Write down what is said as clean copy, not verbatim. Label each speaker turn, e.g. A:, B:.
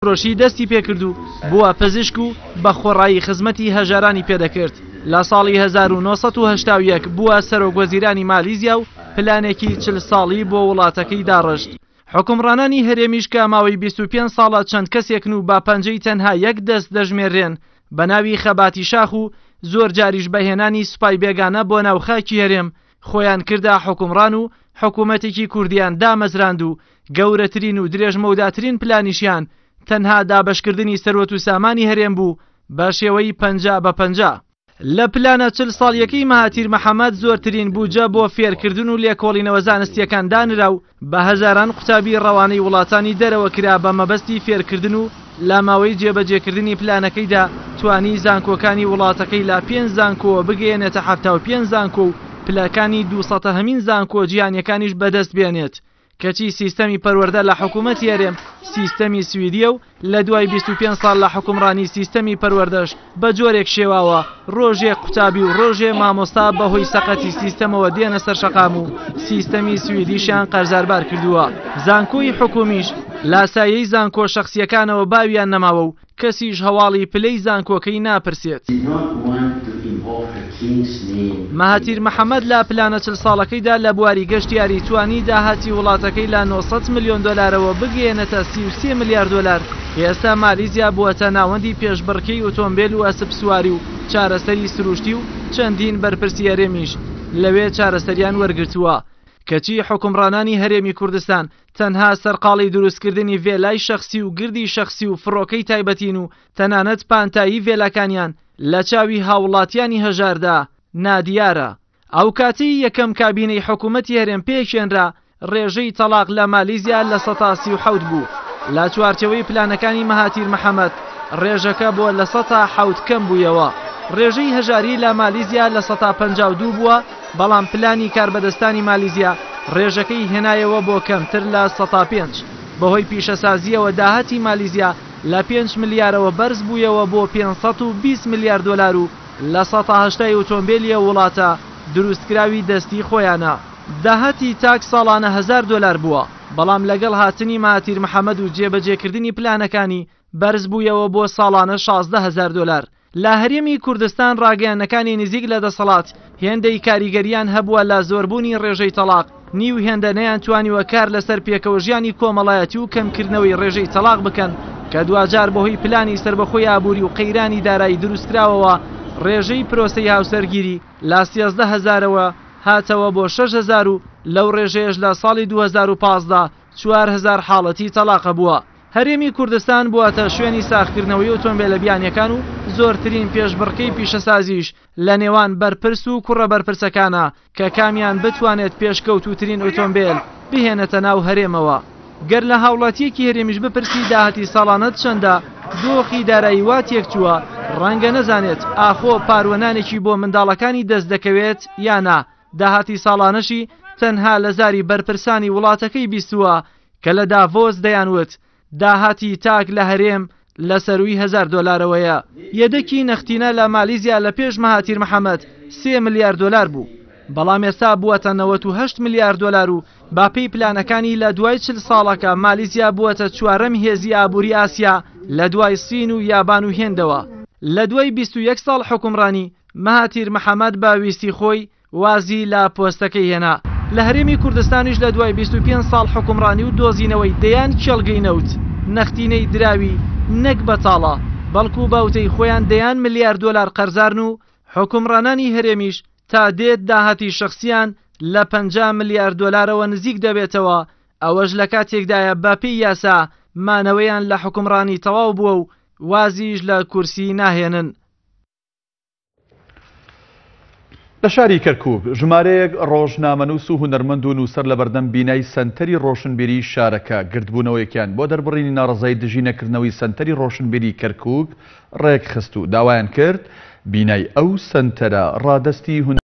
A: فرۆشی دەستی پێکرد و بووە پزیشک و بە خۆڕایی خزمەتی هەژارانی پێدەکرد. لە ساڵی 1981 بووە سەرۆکوەزیرانی مالیزیا و پلانێکی 40 ساڵی بۆ وڵاتەکەی داڕشت. حوکمڕانانی هەرێمیش کە ماوەی 25 ساڵە چەند کەسێکن و بە پەنجەی تەنها یەک دەست دەژمێررێن بە ناوی خەباتی شاخ و زۆر جاریش بە هێنانی سوپای بێگانە بۆ ناو خاکی هەرێم خۆیان کردە حوکمڕان و حکوومەتێکی کوردیان دامەزراند و گەورەترین و درێژمەوداترین پلانیشیان تەنها دابەشکردنی سەروەت و سامانی هەرێم بوو بە شێوەی 50 بە 50. لە پلانە 40 ساڵیەکەی مەهاتیر محەمەد زۆرترین بودجە بۆ فێرکردن و لێکۆڵینەوە زانستیەکان دانرا و بە هەزاران قوتابی ڕەوانەی وڵاتانی دەرەوە کرا بە مەبەستی فێرکردن و لە ماوەی جێبەجێکردنی پلانەکەیدا توانی زانکۆکانی وڵاتەکەی لە پێنج زانکۆوە بگەیەنێتە 75 زانکۆ و پلەکانی دووسەتەهەمین زانکۆ جیهانیەکانیش بەدەست بێنێت. کەچی سیستەمی پەروەردە لە حکوومەتی هەرێم سیستەمی سویدیە و لە دوای 25 ساڵ لە حوکمڕانی سیستەمی پەروەردەش بە جۆرێک شێواوە ڕۆژێ قوتابی و ڕۆژێ مامۆستا بەهۆی سەقەتی سیستەمەوە دێنە سەر شەقام و سیستەمی سویدیشیان قەرزاربار کردووە. زانکۆی حکومیش لاسایەی زانکۆ شەخسیەکانەوە باویان نەماوە و کەسیش هەواڵی پلەی زانکۆکەی ناپرسێت. مەهاتیر محەمەد لە پلانە 40 ساڵەکەیدا لە بواری گەشتیاری توانی داهاتی وڵاتەکەی لە 900 ملیۆن دۆلارەوە بگەیەنێتە 33 ملیار دۆلار. ئێستا مالیزیا بووەتە ناوەندی پێشبڕکێی ئۆتۆمبێل و ئەسپ سواری و چارەسەری سروشتی و چەندین بەرپرسی هەرێمیش لەوێ چارەسەریان وەرگرتووە. کەچی حوکمڕانانی هەرێمی کوردستان تەنها سەرقاڵی دروستکردنی ڤێلای شەخسی و گردی شەخسی و فڕۆکەی تایبەتین و تەنانەت پانتایی ڤێلاکانیان لە چاوی هاوڵاتیانی هەژاردا نادیارە. ئەو کاتەی یەکەم کابینەی حکوومەتی هەرێم پێکهێنرا، ڕێژەی تەڵاق لە مالیزیا 37% بوو. لە چوارچێوەی پلانەکانی مەهاتیر محەمەد، ڕێژەکە بۆ 7% کەم بوویەوە. ڕێژەی هەژاری لە مالیزیا 52% بووە، بەڵام پلانی کاربەدەستانی مالیزیا ڕێژەکەی هێنایەوە بۆ کەمتر لە 5%. بەهۆی پیشەسازییەوە داهاتی مالیزیا لە 5 ملیارەوە بەرز بوویەوە بۆ 520 ملیار دۆلار و 80% ئۆتۆمبێلی ئەو وڵاتە دروستکراوی دەستی خۆیانە. داهاتی تاک ساڵانە 1000 دۆلار بووە، بەڵام لەگەڵ هاتنی مەهاتیر محەمەد و جێبەجێکردنی پلانەکانی بەرز بوویەوە بۆ ساڵانە 16,000 دۆلار. لە هەرێمی کوردستان ڕاگەیاندنەکانی نزیک لە دەسەڵات هێندەی کاریگەریان هەبووە لە زۆربوونی ڕێژەی تەڵاق، نیو هێندە نەیانتوانیوە کار لەسەر پێکەوەژیانی کۆمەڵایەتی و کەمکردنەوەی ڕێژەی تەڵاق بکەن کە دواجار بەهۆی پلانی سەربەخۆی ئابووری و قەیرانی دارایی دروستکراوەوە ڕێژەی پرۆسەی هاوسەرگیری لە 13 هەزارەوە هاتەوە بۆ 6 هەزار و لەو ڕێژەیەش لە ساڵی 2015 4000 حاڵەتی تەڵاقە بووە. هەرێمی کوردستان بووەتە شوێنی ساغکردنەوەی ئۆتۆمبێلە بیانیەکان و زۆرترین پێشبڕکێی پیشەسازیش لە نێوان بەرپرس و کوڕە بەرپرسەکانە کە کامیان بتوانێت پێشکەوتووترین ئۆتۆمبێل بهێنێتە ناو هەرێمەوە. گەر لە هاوڵاتیەکی هەرێمیش بپرسی داهاتی ساڵانەت چەندە، دۆخی دارایی وا تێکچووە ڕەنگە نەزانێت ئاخۆ پاروەنانێکی بۆ منداڵەکانی دەست دەکەوێت یا نا. داهاتی ساڵانەشی تەنها لە زاری بەرپرسانی وڵاتەکەی بیستووە کە لە داڤۆس دەیانوت داهاتی تاک لە هەرێم لە سەرووی 1000 دۆلارەوەیە. یەدەکی نەختینە لە مالیزیا لە پێش مەهاتیر محەمەد 3 ملیار دۆلار بوو، بەڵام ئێستا بووەتە 98 ملیار دۆلار و بەپێی پلانەکانی لە دوای 40 ساڵەکە مالیزیا بووەتە چوارەم هێزی ئابووری ئاسیا لە دوای سین و یابان و هێندەوە. لە دوای 21 ساڵ حوکمڕانی مەهاتیر محەمەد بە ویستی خۆی وازی لە پۆستەکەی هێنا. لە هەرێمی کوردستانیش لە دوای 25 ساڵ حوکمڕانی و دۆزینەوەی دەیان کێڵگەی نەوت، نەختینەی دراوی نەک بەتاڵە، بەڵکو بە وتەی خۆیان دەیان ملیار دۆلار قەرزارن و حوکمڕانانی هەرێمیش تا دێت داهاتی شەخسیان لە 50 ملیار دۆلارەوە نزیک دەبێتەوە، ئەوەش لە کاتێکدایە بەپێی یاسا مانەوەیان لە حوکمڕانی تەواو بووە و وازیش لە کورسی ناهێنن.
B: لە شاری کەرکووک ژمارەیەک ڕۆژنامەنووس و هونەرمەند و نووسەر لە بەردەم بینای سەنتەری ڕۆشنبیریی شارەکە گردبوونەوەیەکیان بۆ دەربڕینی ناڕەزایی دژی نەکردنەوەی سەنتەری ڕۆشنبیریی کەرکووک ڕێکخست و داوایان کرد بینای ئەو سەنتەرە ڕادەستی هونەر.